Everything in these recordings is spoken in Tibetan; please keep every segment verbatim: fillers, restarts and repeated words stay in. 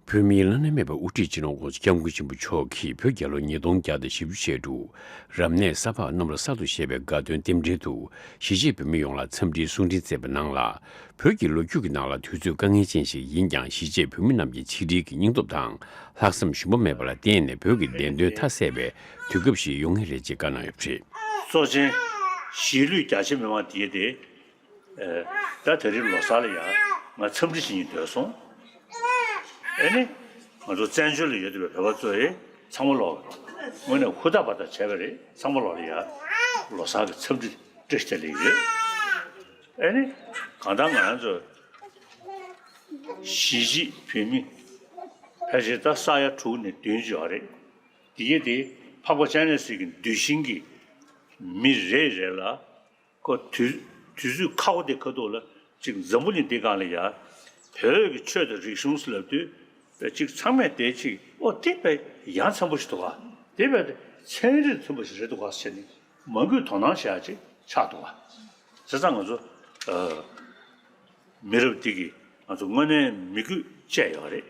བོད་མིའི་བླ་ན་མེད་པའི་དབུ་ཁྲིད་སྤྱི་ནོར་༸གོང་ས་༸སྐྱབས་མགོན་ཆེན་པོ་མཆོག་གིས་བོད་རྒྱལ་ལོ་ཉིས་སྟོང་བརྒྱ་དང་བཞི་བཅུ་ཞེ་དྲུག་རབ་གནས་ས་ཕག་གནམ་ལོ་གསར་དུ་བཞད་པའི་དགའ་སྟོན་རྟེན་འབྲེལ་དུ་གཞིས་བྱེས་བོད་མི་ཡོངས་ལ་འཚམས་འདྲིའི་གསུང་འཕྲིན་བསྩལ་བའི་ནང་ལ། བོད་ཀྱི་ལོ་རྒྱུས་ཀྱི་ནང་ལ་དུས་ཚོད་དཀའ་ངལ་ཅན་ཞིག་ཡིན་ཀྱང་། གཞིས་བྱེས་བོད་མི་རྣམས་ཀྱི་ཆིག་སྒྲིལ་གྱི་སྙིང་སྟོབས་དང་ལྷག་བསམ་ཞུམ་པ་མེད་པ་ལ་བརྟེན་ནས། བོད་ཀྱི་བདེན་དོན་མཐའ་གསལ་བའི་དུས་སྐབས་ཤིག་ཡོང་ངེས་རེད་ཅེས་བཀའ་གནང་ཡོད་པ་རེད། གཙོ་ཆེན་གཞིས་ལུས་རྒྱ་ཆེ་མི་མང་དེ་དེ། ཨེ། ད་དེ་རིང་ལོ་གསར་ལ་ཡང་ང་འཚམས་འདྲི་ཞུ་སྙིང་འདོད་སོང་། ཨེ་ནི། ང་ཚོ་བཙན་བྱོལ་ལ་ཡོད་བསྡད་པའི་བོད་པ་ཚོ་ཡིས་ཚང་མ་ལོག་དངོས་གནས་ཧུར་ཐག་འབད་ཐག་བྱས་པ་རེད། ཚང་མ་ལོག་ལ་ཡང་ལོ་གསར་གྱི་འཚམས་འདྲི་བཀྲ་ཤིས་བདེ་ལེགས་ཡོད། ཨེ་ནི། གང་ལྟར་ང་རང་ཚོ་གཞིས་བྱེས་བོད་མི་ཕལ་ཆེར་ད་ས་ཡ་དྲུག་ནས་བདུན་ཡོད་རེད། དེ་གས་དེ་འཕགས་པ་སྤྱན་རས་གཟིགས་ཀྱི་གདུལ་ཞིང་གི་མི་རེ་རེ་ལ། ཁོ་དུས་དུས་ཚོད་ཁག་པོ་དེ་ཁ་ཐུག་ལ་ཅིག་འཛམ་བུ་གླིང་འདི་སྒང་ལ་ཡ་བོད་ཀྱི་ཆོས་དང་རིག་གཞུང་ཟེར་ལབ་དུས། པའི་ཅིག་ཚང་མས་དེ་ཅིག་ཨོ་དེ་པའི་ཡ་མཚན་པོ་ཞིག་འདུག་ག་དེ་པའི་ཚན་རིག་མཐུན་པ་ཞིག་རེད་འདུག་ག་ཟེར་ནས་མང་པོས་དོ་སྣང་བྱེད་ཡ་ཅིག་ཆགས་འདུག་ག་བྱས་ཙང་ང་ཚོ་ཨ་མི་རབས་འདི་གིས་ང་ཚོ་དངོས་གནས་མི་གུས་བཅས་ཡོད་རེད།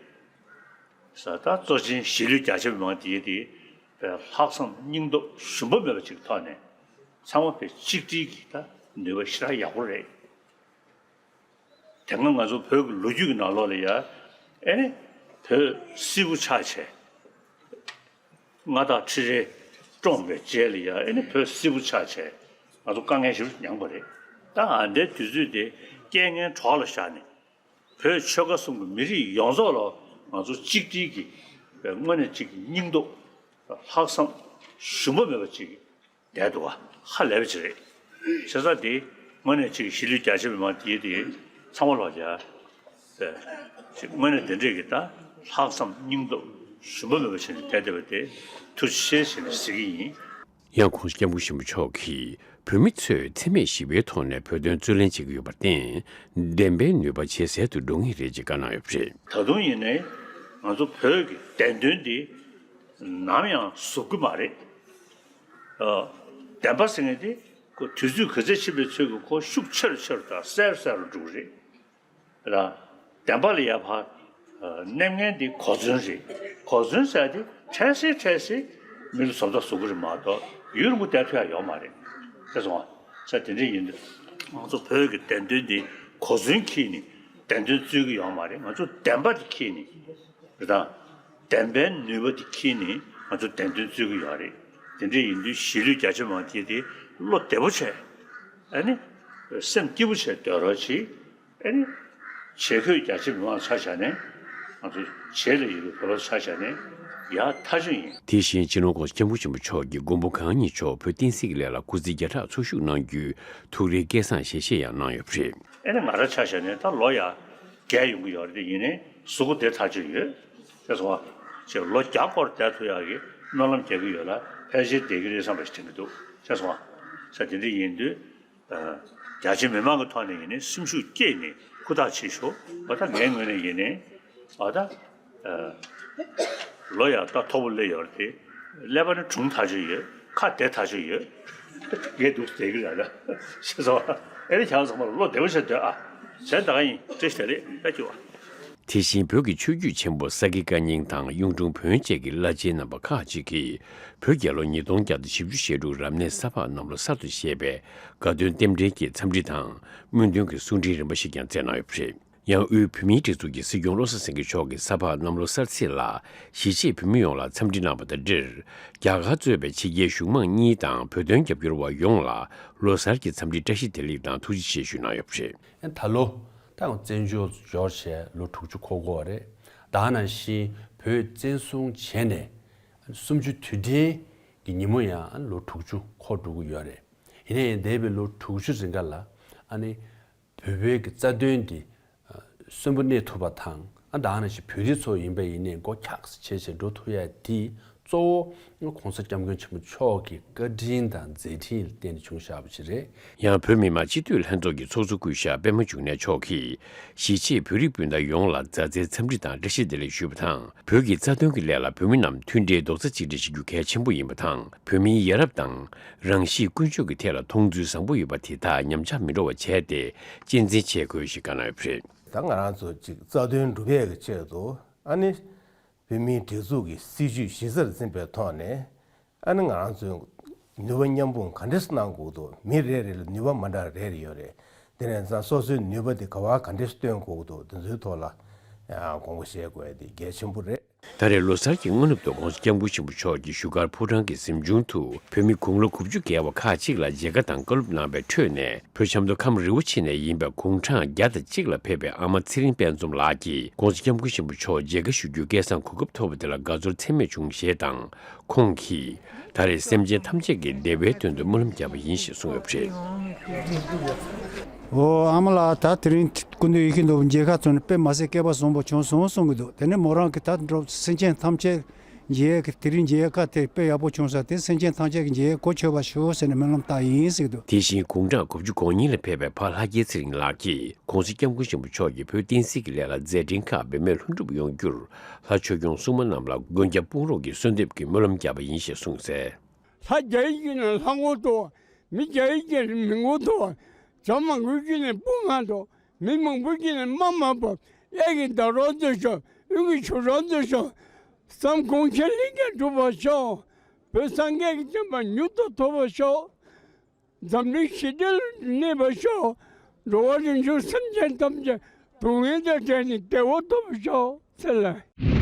ས་ད་གཙོ་ཆེན་གཞིས་ལུས་རྒྱ་ཆེ་མི་མང་དེ་དེ་ལྷག་བསམ་སྙིང་སྟོབས་ཞུམ་པ་མེད་པ་ཅིག་ཐོག་ནས་ཚང་མ་དཔེ་གཅིག་སྒྲིལ་གྱི་ད་ནུས་པ་ཞེ་དྲག་ཡག་པོ་རེད། དེ་སྔ་ང་ཚོ་བོད་ཀྱི་ལོ་རྒྱུས་ཀྱི་ནང་ལོགས་ལ་ཡ་ཨེ་ནི་བོད་སིལ་བུ་ཆགས་བྱས། མངའ་བདག་ཁྲི་རལ་བཀྲོངས་པའི་རྗེས་ལ་ཡ་ཨེ་ནི་བོད་སིལ་བུ་ཆགས་བྱས་ང་ཚོ་དཀའ་ངལ་ཞེ་པོ་མྱངས་པ་རེད། ད་ཨ་འདའི་དུས་ཚོད་དེ་རྐྱེན་ངན་གྲོགས་ལ་བཞག་ནས། བོད་ཆོལ་ཁ་གསུམ་གྱི་མི་རིགས་ཡོངས་རྫོགས་ལ་ང་ཚོ་གཅིག་སྒྲིལ་གྱི་དངོས་གནས་གཅིག་སྙིང་སྟོབས་ལྷག་བསམ་ཞུམ་པ་མེད་པ་ཅིག་བསྡད་འདུག་ག་ཧ་ལས་པ་ཅིག་རེད། བྱས་ཙང་དེ་དངོས་གནས་ཅིག་གཞིས་ལུས་རྒྱ་ཆེ་མི་མང་དེ་དེ་ཚང་མ་ལོག་ཡ་ཅིག་དངོས་གནས་དེ་འདྲས་ཀྱི་ད་ལྷག་བསམ་སྙིང་སྟོབས་ཞུམ་པ་མེད་པ་བྱས་ནས་བསྡད་བསྡད་པ་དེ་ཐུགས་རྗེ་ཆེ་ཞེས་ནས་ཟེར་གྱི་ཡིན། ཡང་༸གོང་ས་༸སྐྱབས་མགོན་ཆེན་པོ་མཆོག་གིས་བོད་མི་ཚོས་འཚེ་མེད་ཞི་བའི་ཐོག་ནས་བོད་དོན་རྩོད་ལེན་བྱེད་ཀྱི་ཡོད་པར་བརྟེན། བདེན་པའི་ནུས་པ་ཇེ་གསལ་དུ་འགྲོ་ངེས་རེད་ཅེས་བཀའ་གནང་ཡོད་པ་རེད། ད་དུང་ཡིན་ནའི་ང་ཚོ་བོད་ཀྱི་བདེན་དོན་འདི་ནམ་ཡང་ཟུབ་ཀྱི་མ་རེད། ཨ། བདེན་པ་ཟེར་མཁན་དེ་ཁོ་དུས་ཚོད་ག་ཚོད་ཕྱིན་པའི་ཚོད་ཀྱིས་ཁོ་ཤུགས་ཆེ་རུ་ཆེ་རུ་དང་གསལ་རུ་གསལ་རུ་འགྲོ་གི་རེད། ར། བདེན་པ་ལ་ཡ་ཕར། ཨ། མནན་མཁན་དེ་གོ་མཚོན་རེད། གོ་མཚོན་ཟེར་དེ་འཕྲལ་སེལ་འཕྲལ་སེལ་མི་ལ་བཟོ་ལྟ་བཟོ་གི་རེད་མ་གཏོགས་ཡུན་རིང་པོ་བསྡད་ཐུབ་ཡ་ཡོད་མ་རེད། ཤེས་སོང་ང་། ས་དེ་འདྲ་ཡིན་དུས་ང་ཚོ་བོད་ཀྱི་བདེན་དོན་འདི་གོ་མཚོན་འཁྱེར་ནས་བདེན་དོན་རྩོད་ཀྱི་ཡོད་མ་རེད། ང་ཚོ་བདེན་པ་དེ་འཁྱེར་ནས་རེད་དང་། བདེན་པའི་ནུས་པ་དེ་འཁྱེར་ནས་ང་ཚོ་བདེན་དོན་རྩོད་ཀྱི་ཡོད་རེད། དེ་འདྲ་ཡིན་དུས་གཞིས་ལུས་རྒྱ་ཆེ་མང་དེ་དེ་བློ་བདེ་པོ་བྱས། ཨ་ནི། སེམས་སྐྱིད་པོ་བྱས་སྡོད་རོགས་གྱིས། ཨ་ནི། བྱེད་ཁོས་རྒྱ་ཆེ་མི་མང་ཆ་བཞག་ནས་ང་ཚོ་བྱེད་ལ་ཡོད་པའི་བོད་པ་ཆ་བཞག་ནས་ཡག་ཐག་ཆོད་ཡིན། དེ་བཞིན་སྤྱི་ནོར་༸གོང་ས་༸སྐྱབས་མགོན་ཆེན་པོ་མཆོག་གིས་མགོན་པོ་གང་ཉིད་མཆོག་བོད་བསྟན་སྲིད་ཀྱི་ལས་ལ་སྐུ་ཚེ་བརྒྱ་ཕྲག་འཚོ་བཞུགས་གནང་རྒྱུའི་ཐུགས་རེ་སྐལ་བཟང་ཞལ་བཞེས་ཡང་གནང་ཡོད་པ་རེད། ཨ་ནི་ང་རང་ཆ་བཞག་ནས་ད་ལོ་ཡ་བརྒྱད་ཡོང་གི་ཡོད་རེད། དེ་ཡིན་ནའི་གཟུགས་པོ་བདེ་ཐག་ཆོད་ཡོད། ཤེས་སོང་ང་། ཅེས་ལོ་བརྒྱ་སྐོར་བསྡད་ཐུབ་ཡག་གི་སྨོན་ལམ་རྒྱག་གི་ཡོད་ལ་ཕལ་ཆེར་བསྡད་ཀྱི་རེད་བསམ་པ་ཞིག་དྲན་གྱི་འདུག་ཤེས་སོང་ང་། ས་དེ་འདྲ་ཡིན་དུས། རྒྱ་ཆེ་མི་མང་གི་ཐོག་ནས་ཡིན་ནའི་སེམས་ཤུགས་བསྐྱེད་ནས་ཧུར་ཐག་བྱེད་ཤོག་འོ་ད་ངའི་ངོས་ནས་ཡིན་ནའི་འོ་ད་ལོ་ཡང་ད་མཐོ་པོ་སླེབས་ཡོད་རེད་དེ། ཀླད་པ་ནི་གྲུང་ཐག་ཆོད་ཡོད། ཁ་བདེ་ཐག་ཆོད་ཡོད། ངས་འདུག་བསྡད་ཀྱི་རེད་ལ། ཤེས་སོང་། ཨེ་རེད། ཁྱེད་རང་ཚང་མ་ལ་བློ་བདེ་པོ་བྱས་སྡོད་ཨ། གཞན་ད་ག་ཡིན། བཀྲ་ཤིས་བདེ་ལེགས། ད་ཁྱོད་ཨ། དེ་བཞིན་བོད་ཀྱི་ཆོས་བརྒྱུད་ཆེན་པོ་ས་དགེ་བཀའ་རྙིང་དང་གཡུང་དྲུང་བོན་བཅས་ཀྱི་བླ་ཆེན་རྣམ་པ་ཁག་ཅིག་གིས་བོད་རྒྱལ་ལོ་ཉིས་སྟོང་བརྒྱ་དང་བཞི་བཅུ་ཞེ་དྲུག་རབ་གནས་ས་ཕག་གནམ་ལོ་གསར་དུ་བཞད་པའི་དགའ་སྟོན་རྟེན་འབྲེལ་གྱི་འཚམས་འདྲི་དང་སྨོན་འདུན་གྱི་གསུང་འཕྲིན་རིམ་པ་ཞིག་ཀྱང་བསྩལ་གནང་ཡོད་པ་རེད། ཡང་དབུས་བོད་མིའི་སྒྲིག་འཛུགས་ཀྱི་སྲིད་སྐྱོང་བློ་བཟང་སེང་གེ་མཆོག་གིས་ས་ཕག་གནམ་ལོ་གསར་ཚེས་ལ་གཞིས་བྱེས་བོད་མི་ཡོངས་ལ་འཚམས་འདྲི་གནང་བ་དང་འབྲེལ། རྒྱ་གར་གཙོས་པའི་ཕྱི་རྒྱལ་གཞུང་མང་གཉིས་དང་བོད་དོན་རྒྱབ་སྐྱོར་བ་ཡོངས་ལ་ལོ་གསར་གྱི་འཚམས་འདྲི་བཀྲ་ཤིས་བདེ་ལེགས་དང་ཐུགས་རྗེ་ཆེ་ཞུས་གནང་ཡོད་པ་རེད། ད་ལོ་ད་བཙན་བྱོལ་འབྱོར་བྱས་ལོ་དྲུག་ཅུ་འཁོར་གྱི་ཡོད་རེད། ད་ག་ནང་བཞིན་བོད་བཙན་བཟུང་བྱས་ནས་གསུམ་བཅུ་དུས་དྲན་གྱི་ཉིན་མོ་ཡང་ལོ་དྲུག་ཅུ་འཁོར་འགྲོ་གི་ཡོད་རེད། ཡིན་ན་ཡང་འདས་པའི་ལོ་དྲུག་ཅུ་རིང་ག་ལ་ཨ་ནི་བོད་པའི་གི་རྩ་དོན་འདི་གསོན་པོ་གནས་ཐུབ་པ་དང་། ཨ་ད་ག་ནང་བཞིན་བོད་རིགས་ཚོ་ཡིན་པ་ཡིན་ནའི་མགོ་འཁྱགས་སེ་བྱས་བྱས་འགྲོ་ཐུབ་ཡ་དེ་གཙོ་བོ་༸གོང་ས་༸སྐྱབས་མགོན་ཆེན་པོ་མཆོག་གི་བཀའ་དྲིན་དང་མཛད་འཕྲིན་ལ་བརྟེན་ནས་བྱུང་བཞག་པ་ཞིག་རེད། ཡང་བོད་མི་མང་སྤྱི་འཐུས་ལྷན་ཚོགས་ཀྱི་ཚོགས་གཙོ་སྐུ་ཞབས་པད་མ་འབྱུང་གནས་མཆོག་གིས་གཞིས་བྱེས་བོད་རིགས་སྤུན་ཟླ་ཡོངས་ལ་མཛའ་བརྩེའི་འཚམས་འདྲི་དང་བཀྲ་ཤིས་བདེ་ལེགས་ཞུས་པ་དང་། བོད་ཀྱི་རྩ་དོན་གྱི་སླད་ལ་བོད་མི་རྣམས་མཐུན་སྒྲིལ་རྡོག་རྩ་གཅིག་སྒྲིལ་བྱེད་རྒྱུ་གལ་ཆེན་པོ་ཡིན་པ་དང་། བོད་མིའི་ཡ་རབས་དང་རང་གཤིས་ཀུན་སྤྱོད་ཀྱི་ཐད་ལ་མཐོང་ཚུལ་བཟང་པོ་ཡོད་པ་དེ་དག་ཉམས་ཆག་མི་འགྲོ་བ་བྱས་ཏེ་གཅེས་འཛིན་བྱེད་དགོས་ཞེས་བཀའ་གནང་ཡོད་པ་རེད། ད་ང་རང་ཚོ་ཅིག་རྩ་དོན་སྒྲུབ་ཡས་ཀྱི་ཆེད་དུ་ ཨ་ནི་བོད་མིའི་སྒྲིག་འཛུགས་ཀྱི་སྲིད་བྱུས་གཞི་རྩར་འཛིན་པའི་ཐོག་ནས། ཨ་ནི་ང་རང་ཚོས་ནུས་པ་མཉམ་སྤུངས་ག་འདྲས་གནང་དགོས་འདུག་མི་རེ་རེ་ལ་ནུས་པ་མ་འདྲ་རེ་རེ་ཡོད་རེད། དེ་ནས་ཙང་སོ་སོའི་ནུས་པ་དེ་ག་བ་ག་འདྲས་སྟོན་དགོས་འདུག་དེ་ཚོའི་ཐོག་ལ་དགོངས་པ་བཞེས་དགོས་ཡ་དེ་གལ་ཆེན་པོ་རེད། ད་རེས་ལོ་གསར་གྱི་སྔ་ནུབ་ཏུ་༸གོང་ས་༸སྐྱབས་མགོན་ཆེན་པོ་མཆོག་གི་བཞུགས་སྒར་ཕོ་བྲང་གི་གཟིམ་ཆུང་དུ་བོད་མི་དགུང་ལོ་དགུ་བཅུ་བརྒལ་བ་ཁག་ཅིག་ལ་མཇལ་ཁ་དང་བཀའ་སློབ་གནང་བའི་ཁྲོད་ནས། བོད་ཆབ་མདོ་ཁམས་རི་བོ་ཆེ་ནས་ཡིན་པའི་དགུང་གྲངས་བརྒྱ་དང་གཅིག་ལ་ཕེབས་པའི་ཨ་མ་ཚེ་རིང་དཔལ་འཛོམས་ལགས་ཀྱིས་༸གོང་ས་༸སྐྱབས་མགོན་ཆེན་པོ་མཆོག་མཇལ་ཁ་ཞུ་རྒྱུའི་སྐལ་བཟང་གོ་སྐབས་ཐོབ་པ་དེ་ལ་དགའ་ཚོར་ཚད་མེད་བྱུང་ཞེས་དང་། ཁོང་གིས་ད་རེས་སེམས་ཅན་ཐམས་ཅད་ཀྱི་བདེ་བའི་དོན་དུ་སྨོན་ལམ་བརྒྱབ་པ་ཡིན་ཞེས་གསུངས་ཡོད་པ་རེད། འོ་ཨ་མ་ལགས། ད་དེ་རིང་སྐུ་མདུན་ཡིད་ཀྱི་ནོར་བུ་མཇལ་ཁ་བྱུང་ནས་དཔེ་མ་སྲིད་སྐལ་པ་བཟང་པོ་བྱུང་སོང་གསུང་གི་འདུག་དེ་ནས་མོ་རང་གིས་ད་འགྲོ་སེམས་ཅན་ཐམས་ཅད་མཇལ་གི་དེ་རིང་མཇལ་ཁ་དེ་དཔེ་ཡག་པོ་བྱུང་ས་དེ་སེམས་ཅན་ཐམས་ཅད་ཀྱི་མཇལ་གོ་ཆོད་པ་ཞུ་ཟེར་ནས་སྨོན་ལམ་བཏབ་ཡིན་ཟེར་གི་འདུག་དེ་བཞིན་དགུང་གྲངས་དགུ་བཅུ་གོ་གཉིས་ལ་ཕེབས་པའི་ཕ་ལྷ་རྒྱལ་ཚེ་རིང་ལགས་ཀྱིས་༸གོང་ས་༸སྐྱབས་མགོན་ཆེན་པོ་མཆོག་གིས་བོད་བསྟན་སྲིད་ཀྱི་ལས་ལ་མཛད་འཕྲིན་ཁག་འབད་མེད་ལྷུན་གྲུབ་ཡོང་རྒྱུར་ལྷ་ཆོས་སྐྱོང་སྲུང་མ་རྣམས་ལ་མགོན་སྐྱབས་དཔུང་རོགས་ཀྱི་གསོལ་འདེབས་ཀྱི་སྨོན་ལམ་བརྒྱབ་པ་ཡིན་ཞེས་གསུངས་གསལ། ལྷ་རྒྱལ་ཡིན་ན་ལྷ་ངོ་ཐོག་མི་རྒྱལ་ཡིན་ན་མི་ངོ་ཐོག་བྱ་མང་པོ་ཡིན་ན་སྤུ་ང་ཐོག་མི་མང་པོ་ཡིན་ན་མ་མ་པ། གཡས་ཀྱི་ཟླ་རོགས་མཛོད་ཤོག་གཡོན་གྱི་ཆུ་རོགས་མཛོད་ཤོག་བསམ་དགོངས་ཁས་ལེན་ཀྱང་འགྲུབ་པར་ཤོག་བོད་སངས་རྒྱས་ཀྱི་བསྟན་པ་མྱུར་དུ་ཐོབ་པར་ཤོག་འཛམ་གླིང་ཞི་བདེ་ལ་གནས་པར་ཤོག་འགྲོ་བ་རིགས་དྲུག་སེམས་ཅན་ཐམས་ཅད་སྡུག་བསྔལ་དང་བྲལ་ནས་བདེ་བ་ཐོབ་པར་ཤོག་ཟེར་ལ།